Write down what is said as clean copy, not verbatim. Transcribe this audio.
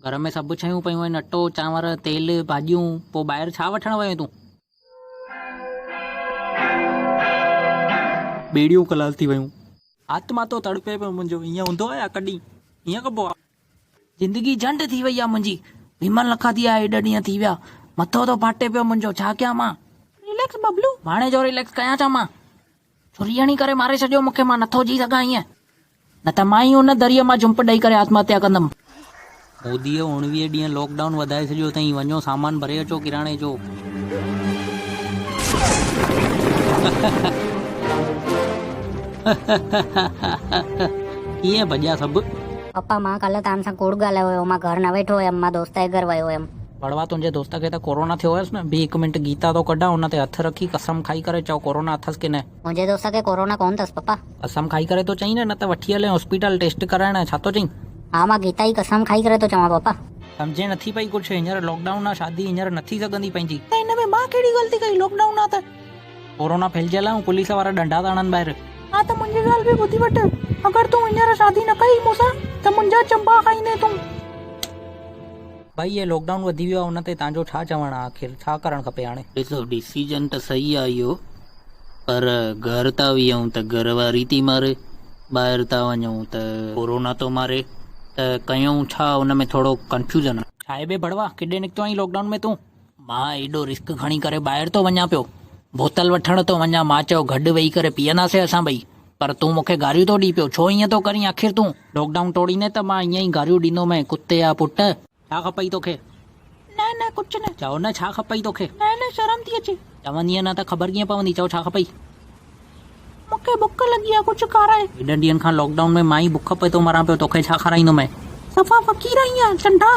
گهر ۾ سڀ شيون پيون آهن، اٽو، چانور، تيل، ڀاڄيون، پوء ٻاهر ڇا وٺڻ ويو آهين تون؟ ٻيڙيون خلاص ٿي ويون. آتما ٿو تڙپي پيو منهنجو، ائين هوندو آهي يا ڪڏهن ائين ڪبو آهي؟ زندگي جهنڊ ٿي وئي آهي منهنجي، ويمن نه کاڌي آهي ايڏا ڏينهن ٿي ويا، مٿو ٿو ڦاٽي پيو منهنجو، ڇا ڪيان مان؟ رليڪس ببلو. ڀاڻي جو رليڪس ڪيان ڇا مان؟ ڇري هڻي ڪري ماري ڇڏيو مون کي، مان نٿو جي سگهان ائين. نه ته مان ئي ان دريء مان جهمپ ڏئي ڪري آتم هتيا ڪندم. موديء اوڻويهه ڏينهن لاڪ ڊائون وڌائي ڇڏيو اٿئي، وڃو سامان ڀري اچو ڪراڻي جو. ڪيئن ڀڄيا سڀ. پپا مان ڪالهه توهان سان ڪوڙ ڳالهايو هيو، مان گهر نه ويٺو هيم، مان دوست جي گهر ويو هيم. بڙوا تنهنجي دوست کي ته ڪورونا ٿيو هيس نه، بيهه هڪ منٽ گيتا ٿو ڪڍان ان تي هٿ رکي قسم کائي ڪري چئو ڪورونا اٿس ڪي نه. منهنجي دوست کي ڪورونا ڪونه اٿس پپا. قسم کائي ڪري ٿو چئين نه، نه ته وٺي هلين هاسپيٽل ٽيسٽ ڪرائڻ، ڇا ٿو چئين؟ ها مان گيتا جي قسم کائي ڪري ٿو چوان پپا. سمجهين نٿي پئي ڪجهه، هينئر لاڪ ڊائون آ شادي هينئر نه ٿي سگهندي پنهنجي. ته ان ۾ مان ڪهڙي غلطي ڪئي لاڪ ڊائون آ ته. ڪورونا ڦهلجيل آ ۽ پوليس وارا ڏنڊا ٿا هڻن ٻاهر. ها ته منهنجي ڳالهه به ٻڌي وٺ، اگر تون هينئر شادي نه ڪئي مون سان ته منهنجا چنبا کائيندين تون. ڀائي هي لاڪ ڊائون وڌي ويو آ ان تي تانجو ڇا چوڻ آ آخر ڇا ڪرڻ کپي هاڻي. ڏسو ڊسيزن ته صحيح آ اهو پر گهر ٿا ويهون ته گهر واري ٿي ماري ٻاهر ٿا وڃون ته ڪورونا ٿو ماري ته ڪيون ڇا ان ۾ ٿورو ڪنفيوزن آ. ڇاهي بي ڀڙوا ڪيڏي نڪتو آهين لاڪ ڊائون ۾ تون. مان ايڏو رسڪ کڻي ڪري ٻاهر ٿو وڃان پيو بوتل وٺڻ ٿو وڃان مان چيو گڏ ويهي ڪري پيئنداسين اسان ٻئي پر تون مون کي گاريون ٿو ڏين پيو ڇو ائين ٿو ڪرين آخر تون لاڪ ڊائون ٽوڙيندين ته مان ائين ئي گاريون ڏيندومانء ڪتي جا پٽ. ڇا کپئي توکي؟ نه نه ڪجهه نه. چئو نه ڇا کپئي توکي؟ نه نه شرم ٿي اچي. چوندينء نه ته خبر ڪيئن پوندي چئو ڇا کپئي؟ مون کي بک لڳي آ ڪجهه کارائي. ايڏن ڏينهن کان لاڪ ڊائون ۾ مان ئي بک پئي ٿو مران پيو توکي ڇا کارائيندومانء؟ صفا فقير آهين يا چنڊا.